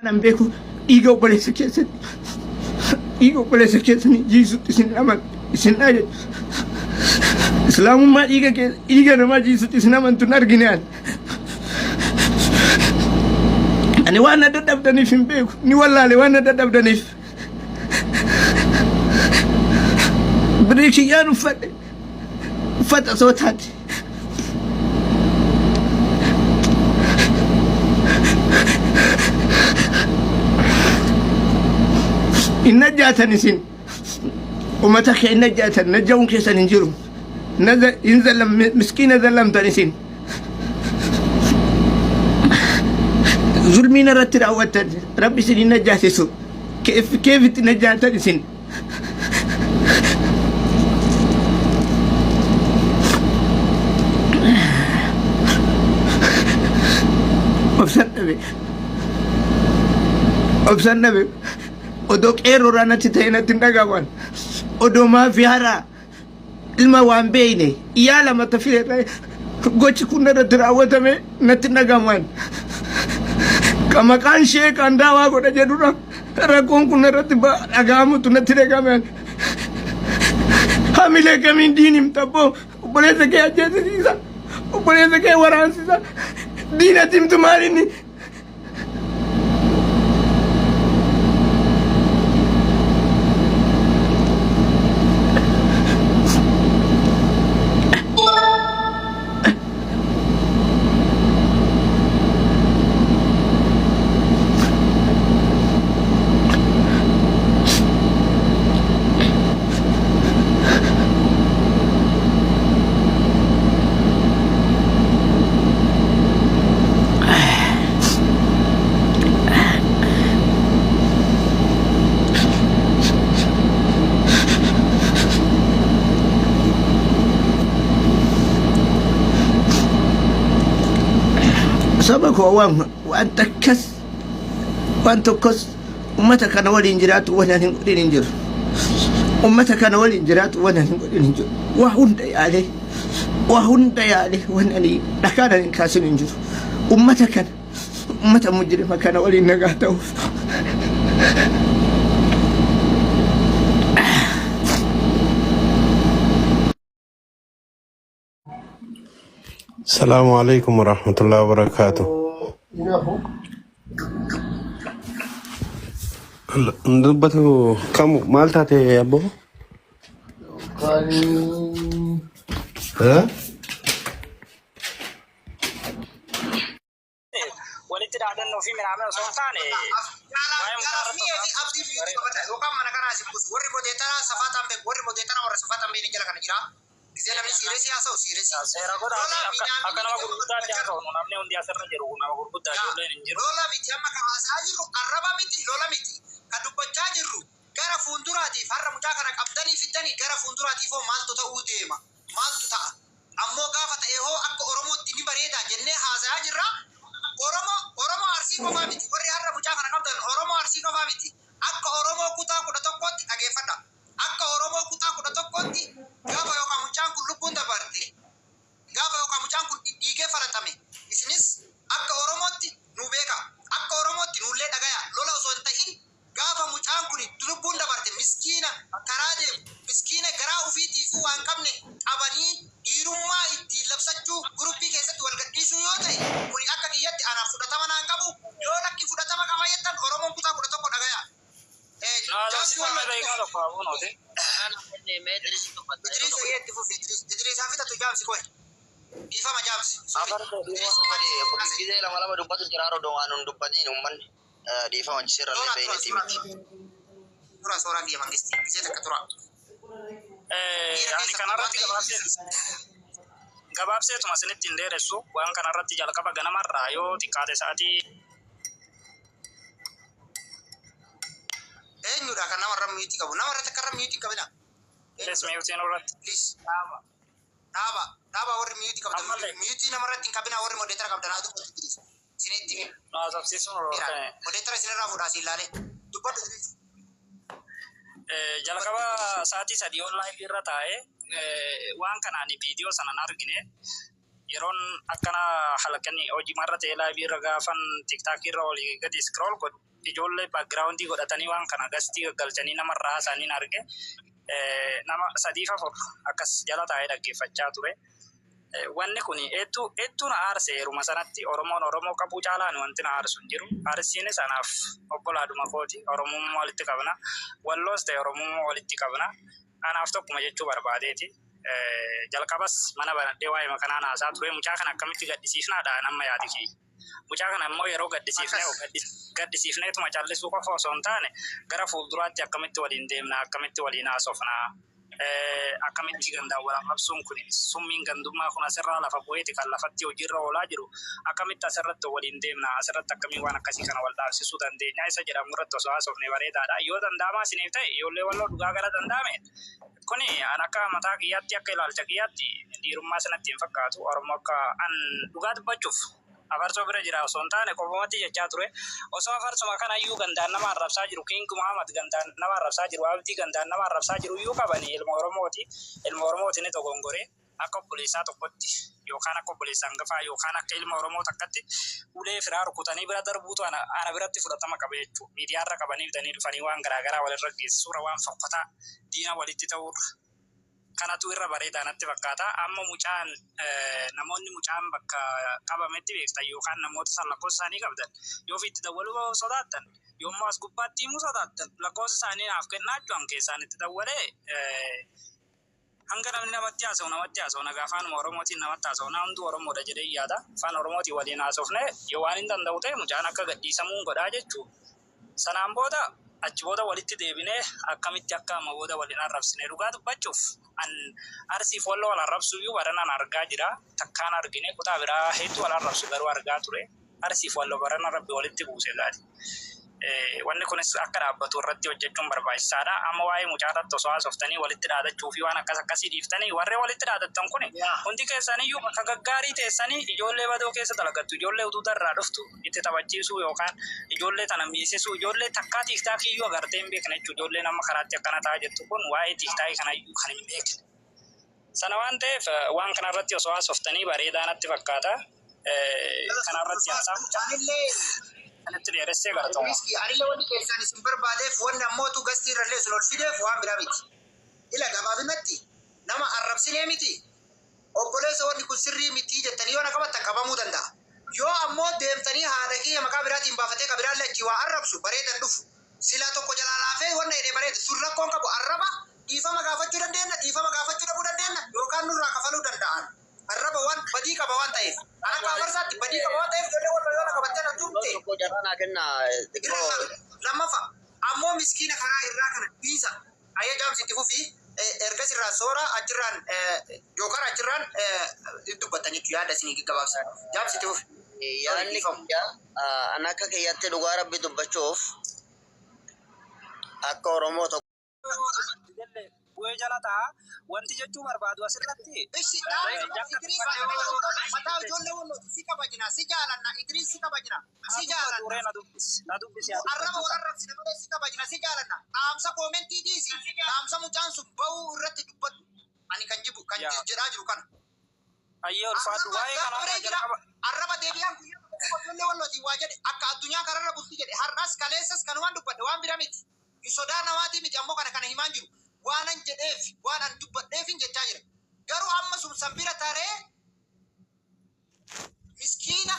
Nan beeku dhiiga obboleessa keessanii dhiiga obboleessa keessanii jiisutti isin amantu isin ajaju. Islaamummaa dhiiga dhiiga namaa jiisutti isin amantu hin argine ani. Ani waan na dadhabdaniif hin beeku ni wallaale waan na dadhabdaniif. Birrii kiyyaan uffadhe uffata osoo taate. Hin najjaatan isin ummata kee hin najjaatan najja'uun keessan hin jiru. Hin zallam miskiina zallamtan isin. Zulmiin irratti raawwattan rabbi isin hin najjaasisu. Keef keefitti najjaatan isin. Obsan dhabe. Obsan dhabe. Odoo qeerroorraa natti ta'e natti hin dhagahaman. Odoo maafiyaarraa ilma waan beeyne yaala mata fileerraa gochi kun irratti raawwatame natti hin dhagahaman. Ka maqaan ishee kan daawaa godha jedhudha. Rakkoon kun irratti dhagahamutu natti dhagahame. Hamilee kamiin diin himta abboo obboleessa kee ajjeesisiisa obboleessa kee waraansisa diinatti himtu maal inni Saba koo waan waan takkas waan tokkos ummata kana waliin jiraatu waan ani hin godhin hin jiru. Ummata kana waliin jiraatu waan ani hin godhin hin jiru. Waa hunda yaalee waa hunda yaalee waan ani dhakaan ani hin kaasin hin jiru. Ummata kana ummata mujrima kana waliin nagaa ta'uuf. Salaamu alaikum warahmatullahi wabarakatuh. Dubbatu kamu maal taate abbo? Eh? Walitti dhaadannoo fi minaamina osoo hin taane waa'ee mucaa irratti Mi'a fi abdii fi qabata yookaan mana kanaa si buusu warri modeetara safaataan beeku warri modeetara warra safaataan beekne jala kana jira. Gisee namni siiresii haasa'u siiresii. Seera godhaati Lola akka midhaan akka nama gurguddaatti haasa'u namni hundi asirra jiru nama gurguddaa ijoolleen hin jiru. Lola miti amma ka haasa'aa jirru arraba miti lola miti ka dubbachaa jirru gara fuulduraatiif har'a mucaa kana qabdanii fiddanii gara fuulduraatiif hoo maaltu ta'uu deema maaltu ta'a ammoo gaafa ta'e hoo akka Oromootti ni bareedaa jennee haasayaa jirra. Oromo Oromoo Arsii qofaa miti warri har'a mucaa kana qabdan Oromoo Arsii qofaa miti akka Oromoo kutaa 11tti dhageeffadha akka Oromoo kutaa 11tti gaafa yookaan mucaan kun lubbuun dabarte gaafa yookaan mucaan kun dhidhiigee falaxame isinis akka Oromootti nuu beekaa akka Oromootti nuullee dhagaya lola osoo hin ta'in Gaafa mucaan kuni lubbuun dabarte miskiina karaa deemu, miskiina garaa ufiitiifuu waa hin qabne qabanii dhiirummaa ittiin labsachuu guruppii keessatti wal gadhiisuu yoo ta'e kuni akka kiyyatti anaaf fudhatama naa hin qabu. Yoo lakki fudhatama qaba jettan Oromoon kutaa 11 dhagayaa. Na Jaamsi haasofsiisaa Walloo mee itti daqiiqaa fufi. tokko haa buunuuti. Idriis eeyyee itti fufi Idriis. Idriis haa fixatu Jaamsi qoy. Dhiifama Jaamsi. Sorry. Afar ta'e Idriis dhiifama. maal si Gizee lama lama dubbatu jira odoo waan hin dubbatiin uummanni. Dhiifama sirrallee Tura tura beeynetii tura miti. tura sooraa kiyya mangistii gisee takka tura. Miira Ani keessa kun waan kanarratti ta'eef gabaabsee gabaabseetuma isinitti hin dheeressu waan kanarratti jalqaba ganamarraa yoo xiqqaate sa'atii eenyudha kan namarra miyuutii qabu namarra takka irra miyuutii hin qabina. Please Eenyudha? miyuutiin irratti. Please dhaaba dhaaba warri miyuutii qabdan Ammallee miyuutii namarratti hin qabina warri modeetara qabdan haa dubbatu please. Isinitti nu haasofsiisuun hira dhorkame. modeetara isinirraa fuudhaa siin laalee dubbadhu Idriis. Eh, Jalqaba sa'aatii 3 ol live irra taa'ee waan kana ani viidiyoo sana hin argine. Yeroon akkana halkanii hojii marra ta'ee live irra gaafan TikTok irra olii gadi scroll godhu, ijoollee background godhatanii waan kana gastii gaggalchanii namarraa haasa'aniin arge. Nama sadiif afur akkas jala taa'ee dhaggeeffachaa ture. Wanni kun hedduu hedduu na aarse. Yeruma sanatti Oromoon Oromoo qabuu caalaan wanti na aarsu hin jiru. Arsiinis anaaf obbolaadhuma kooti. Oromummaa walitti qabna. Walloos ta'e Oromummaa walitti qabna. Anaaf tokkuma jechuu barbaadeeti. Jalqabas mana banadhee waa'ee kanaan haasaa ture. Mucaa kana akkamitti gaddisiifnaadha nama yaadi kiyya. Mucaa kana immoo yeroo gaddisiifnee gaddisiifneetuma callisuu qofa osoo hin taane, gara fuulduraatti akkamitti waliin deemna, akkamitti waliin haasofna, akkamitti gandaan wal arrabsuun kun, summiin gandummaa kun asirraa lafa bu'eeti kan lafatti hojiirra oolaa jiru, akkamitti asirratti waliin deemna, asirratti akkamiin waan akkasii kana wal dhaabsisuu dandeenya isa jedhamu irratti osoo haasofne bareedaadha. Yoo danda'amaa isiniif ta'e, ijoollee Walloo dhugaa gara danda'ame kuni an akka mataa kiyyaatti, akka ilaalcha kiyyaatti dhiirummaa sanatti hin fakkaatu. Oromoo akka an dhugaa dubbachuuf afarsoo bira jira osoo hin taane qofumatti jechaa ture. Osoo afarsuma kana iyyuu gandaan nama arrabsaa jiru, King Muhammad gandaan nama arrabsaa jiru, Abdii gandaan nama arrabsaa jiru iyyuu qabani, ilma Oromooti. Ilma Oromooti ni dogongore. Akka obboleessaa tokkotti yookaan akka obboleessa hangafaa yookaan akka ilma Oromoo takkatti ulee firaa rukutanii bira darbuutu ana biratti fudhatama qaba jechuudha. Miidiyaarra qabanii bitanii dhufanii waan garaagaraa walirra geessisuura, waan fokkataa diina walitti ta'uurra. Kanatu irra bareedaa natti fakkaata. Amma mucaan, namoonni mucaan bakka qabametti beektan yookaan namoota san lakkoofsa isaanii qabdan, yoo itti dawwaluu sodaattan, yommuu as gubbaatti himuu sodaattan, lakkoofsa isaanii naaf kennaa jechuun keessaan itti dawwalee hanga namni namatti haasa'u nagaa afaanuma Oromootiin namatti haasa'u, na hunduu Oromoodha jedhee yaada. Afaan Oromootiin waliin haasofne, yoo waan hin danda'u ta'e mucaan akka gadhiisamuun godhaa jechuudha. Sanaan booda achi booda walitti deebinee akkamitti akka amma booda waliin arrabsine. Dhugaa dubbachuuf an Arsiif Walloo wal arrabsu iyyuu baranaan argaa jira. Takkaan argine, kutaa biraa hedduu wal arrabsu garuu argaa ture. Arsiif Walloo barana Rabbi walitti buuse gaati. Wanni kunis akka dhaabbatu irratti hojjechuun barbaachisaadha. Amma waa'ee mucaa irratti osoo haasoftanii, walitti dhaadachuu fi waan akkas akkasii dhiiftanii, warreen walitti dhaadattan kun hundi keessaniyyuu bakka gaggaarii teessanii ijoollee badoo keessa dalagattu, ijoollee utuuta irraa dhuftu itti taphachiisuu yookaan ijoollee tana miisisuu, ijoollee takkaa TikTokii iyyuu agartee hin beekne jechuudha. Ijoolleen amma karaatti akkana ta'aa jirtu kun waa'ee TikTokii kana iyyuu kan hin beekne. Sana waan ta'eef waan kanarratti osoo haasoftanii bareedaa natti fakkaata. Kanarratti haasaa Anillee kanatti dheeressee galatoomaa. Riski anillee wanni keessaan isin barbaadeef, wanni ammootu gastii irrallee isin ol fideef waan biraa miti. Ila gabaabinatti nama arrabsinee miti. Obboleessa, wanni kun sirrii miti jettanii yoo na qabattan qabamuu danda'a. Yoo ammoo deemtanii haadha kiyya maqaa biraatiin baafatee ka biraallee achii waa arrabsu bareedan dhufu. Silaa tokko jalaa laafee wanna jedhee bareeda sun rakkoon qabu. Arraba dhiifama gaafachuu dandeenya, dhiifama gaafachuu dhabuu dandeenya, yookaan nurraa kafaluu danda'an. Arraba waan badii qaba waan ta'eef. An akka afarsaatti badii qaba waan ta'eef, ijoollee warra yoo na qabattee na tumte. Tokko carraa naa kenna xiqqoo. Lammaffaa ammoo miskiina karaa irraa kana dhiisa. Ayya, jaamsi itti fufii, ergas irraan soora, achirraan jookar, achirraan dubbattan jechuudha, yaada isinii gaggabaabsa. Jaamsi, itti fufi. Yaadni kiyya, an akka kiyyatti dhugaa Rabbi dubbachuuf akka Oromoo tokko Bu'ee jala ta'a. Wanti jechuu barbaadu asirratti. Ishi Idris, mataa ijoollee Wallooti, si kabajna, si jaalanna. Idris, si kabajna, si jaalanna. Turee na dubbisi. Na dubbisi. Arraba wal arrabsina malee si kabajna, si jaalanna. Dhaamsa commentii dhiisi. Dhaamsa mucaan sun bahuu irratti dubbadhu. Ani kan jibu kan jedhaa jiru kana. Ayyee, ulfaatu, waa'ee kanarraa jalqaba. Arraba deebi'aan guyyaa tokko ijoollee Wallootiin waa jedhe, akka addunyaa kanarra bulti jedhe, har'as kaleessas kanumaan dubbadhe, waan bira miti. Sodaa namaatii miti, ammoo kana himaan jiru. Waan an jedheef, waan an dubbadheefin jechaa jira. Garuu amma sun san bira taree miskiina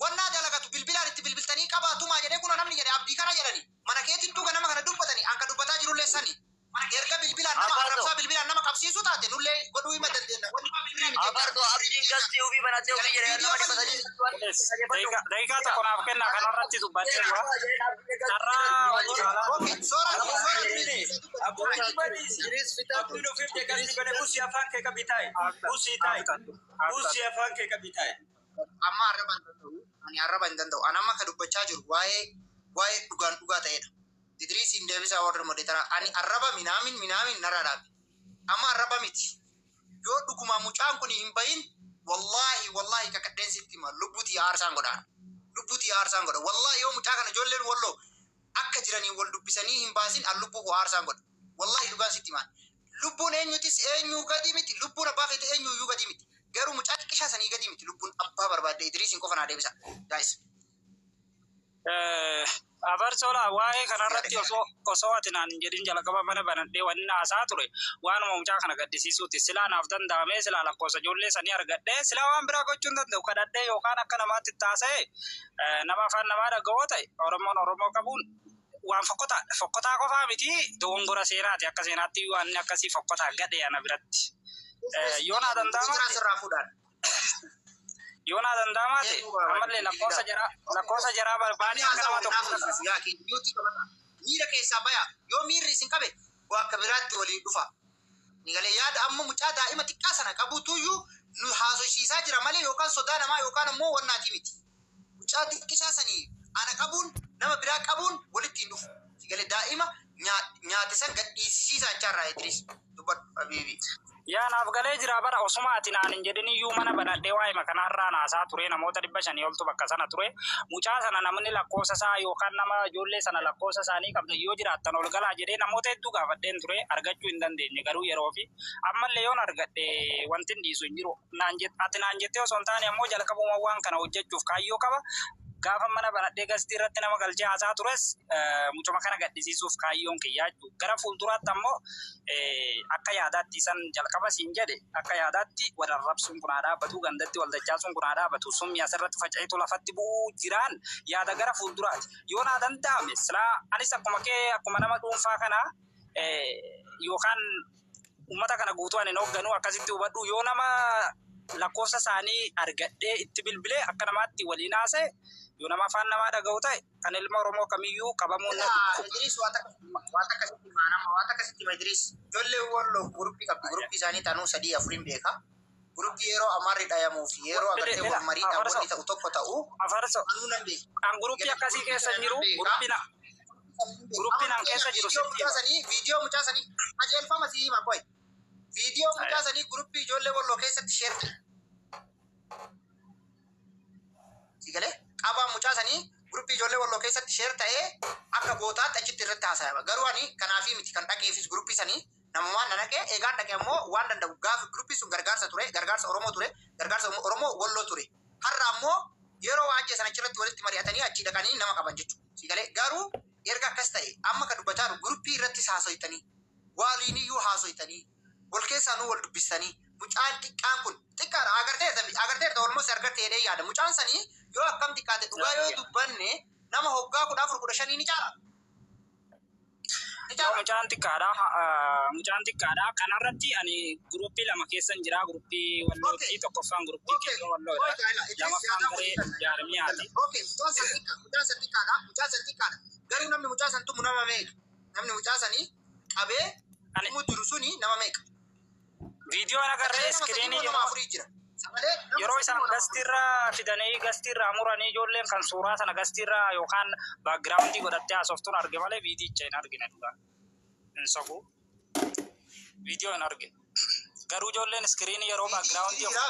wannaa dalagatu bilbilaan itti bilbiltanii qabaatumaa jedhee, kuna namni jedhe abdii kana jedhani mana keetittuu ganama kana dubbatanii, an ka dubbataa jirullee sani. Erga bilbilaan nama arrabsaa, bilbilaan nama qabsiisuu taate, nullee godhuu hima dandeenya. Wanni bilbilaa miti. Abarto abdiin gastii ofii banattee ofii jedhee nama 300. Daqiiqaa tokko naaf kenna, kanarratti dubbadhee waa. Carraa wal caalaa. Okay, soora soora. Abdiin ofiif deeggarsi bane, usii afaan kee qabii taa'i. Usii taa'i. Usii afaan kee qabii taa'i. Amma arraba hin danda'u. Ani arraba hin danda'u. Ani amma ka dubbachaa jiru waa'ee dhugaan dhugaa ta'edha. Idriisiin deebisaa, warra moderator. Ani arraba minaamin minaamin narraa dhaabe. Amma arraba miti. Yoo dhuguma mucaan kun hin bahin, wallaahi wallaahi kakadheen sitti hima, lubbuutii aarsaan godhaan. Lubbuutii aarsaan godha. Wallaahi yoo mucaa kana ijoolleen Walloo akka jiraniin wal dubbisanii hin baasin, an lubbuu koo aarsaan godha. Wallaahi dhugaan sitti himaan. Lubbuun eenyutis eenyuu gadi miti. Lubbuun abbaa feete eenyuyyuu gadi miti. Garuu mucaa xiqqishaa sanii gadi miti lubbuun abbaa barbaadde. Idriisiin qofa naa deebisa. Guys. Abarsola, waa'ee kanarratti osoo ati naan hin jedhin jalqaba mana banadhee wanni haasaa ture waanuma mucaa kana gaddisiisuuti. Silaa naaf danda'amee, silaa lakkoofsa ijoollee sanii argadhee, silaa waan biraa gochuu hin danda'u, kadhadhee yookaan akka namaatti taasa'e, nama afaan namaa dhaga'oo ta'e Oromoon Oromoo qabuun waan fokkotaa fokkotaa qofaa miti, dogongora seenaati. Akka seenaatti waan akkasii fokkotaa gadhee ana biratti. Yoo naa danda'ama Sirraa sirraa fuudhaan. Yoo naa danda'amaa ta'e, ammallee lakkoofsa jaraa barbaadee akka nama tokko Yaa kiyyootti qabata. Miira keessaa baya. Yoo miirri isin qabe, waa akka biraatti waliin dhufa. Ni galee yaada amma mucaa daa'ima xiqqaa sana qabutuyyuu nu haasofsiisaa jira malee yookaan sodaa namaa yookaan ammoo wannaatii miti. Mucaa xiqqishaa sanii ana qabuun, nama biraa qabuun walitti hin dhufu. Si galee, daa'ima nyaate san gadhiisisiisaa jechaarraa. Idris, dubbadhu habiibi. Yaa, naaf galee jira bara. Osuma ati naan hin jedhin iyyuu mana banadhee waa'ee kanarraa naasaa ture. Namoota 500 oltu bakka sana ture. Mucaa sana namni lakkoofsa isaa yookaan nama ijoollee sana lakkoofsa isaanii qabdan yoo jiraattan ol galaa jedhee namoota hedduu gaafadheen ture. Argachuu hin dandeenye. Garuu yeroo fi ammallee yoon argadhe wanti hin dhiisu hin jiru. Naan ati naan jettee osoo hin taane ammoo jalqabuma waan kana hojjechuuf kaayyoo qaba. Gaafa mana banadhee guestii irratti nama galchee haasaa tures mucuma kana gaddisiisuuf kaayyoon kiyyaa jechuudha. Gara fuulduraatti ammoo akka yaadaatti isan jalqaba siin jedhe, akka yaadaatti wal arrabsuun kun haa dhaabbatu, gandatti wal dachaasuun kun haa dhaabbatu, summi asirratti faca'eetu lafatti bu'uu jiraan yaada gara fuulduraati. Yoo naa danda'ame, silaa anis akkuma kee, akkuma nama dhuunfaa kanaa yookaan uummata kana guutuu ani hin hoogganu, akkasitti hubadhu, yoo nama lakkoofsa isaanii argadhee itti bilbilee akka namaatti waliin haasa'e, yoo nama afaan namaa dhaga'u ta'e, kan ilma Oromoo kamiyyuu qabamuun na dhukkuba. Idris, waa takka sitti hima nama, waa takka sitti hima Idris. Ijoollee Walloo guruppii qabdi. Guruppii isaanii tanuu sadii afuriin beeka. Guruppii yeroo Amaarri dhayamuu fi yeroo agartee wal mariidhaan wanni ta'u tokko ta'u Afarso, anuu nan beeka. An guruppii akkasii keessa hin jiru. Guruppiin an keessa jiru Viidiyoo sitti mucaa hima. sanii, viidiyoo mucaa sanii qajeelfama sii hima qoy. Viidiyoo mucaa sanii guruppii ijoollee Walloo keessatti share ta'e. Si galee, qabaan mucaa sanii guruppii ijoollee Walloo keessatti share ta'ee akka gootaatti achitti irratti haasa'ama. Garuu ani kanaafii miti kan dhaqeefis guruppii sanii namumaan na dhaqee eegaan dhaqe ammoo waan danda'u gaafa guruppii sun gargaarsa ture, gargaarsa Oromoo ture, gargaarsa Oromoo Walloo ture. Har'a ammoo yeroo waan ajjeesan achirratti walitti mari'atanii achii dhaqanii nama qaban jechuudha. Si galee, garuu erga akkas ta'e amma kan dubbataa jiru guruppii irrattis haasoytanii, waliiniyyuu haasoytanii, wal keessaanuu wal dubbistanii, mucaan xiqqaan kun xiqqaadha, agarteerta, agarteerta, olmos agartee jedhee yaada. Mucaan sanii yoo akkam xiqqaate, dhugaa yoo dubbanne, nama hoggaa 14 15 ni caala. Ni Yoo caala. Mucaan xiqqaadha. Mucaan xiqqaadha. Kanarratti ani guruppii lama keessan jira. Guruppii Wallootti. Tokkoffaan guruppii Qeerroo Walloodha. Lamaffaan garee Jaarmiyaati. Okay, mucaan san xiqqaa, mucaan san xiqqaadha, mucaan san xiqqaadha. Garuu namni mucaa san tumu nama meeqa? Namni mucaa sanii qabee Ani tumu jiru suni nama meeqa? Viidiyoo agarree Sagalee nama sadii iskiriinii moo nama yeroo afurii jira? Sagalee nama yeroo sadii isaan moo nama afurii? guestiirra fidanii, guestiirra muranii, ijoolleen kan suuraa sana guestiirra yookaan backgroundii godhattee haasoftuun arge malee viidiyicha hin argine. Dhugaa hin sobu. Viidiyoo hin argine. Garuu ijoolleen iskiriinii yeroo Viidiyoo backgroundii jira.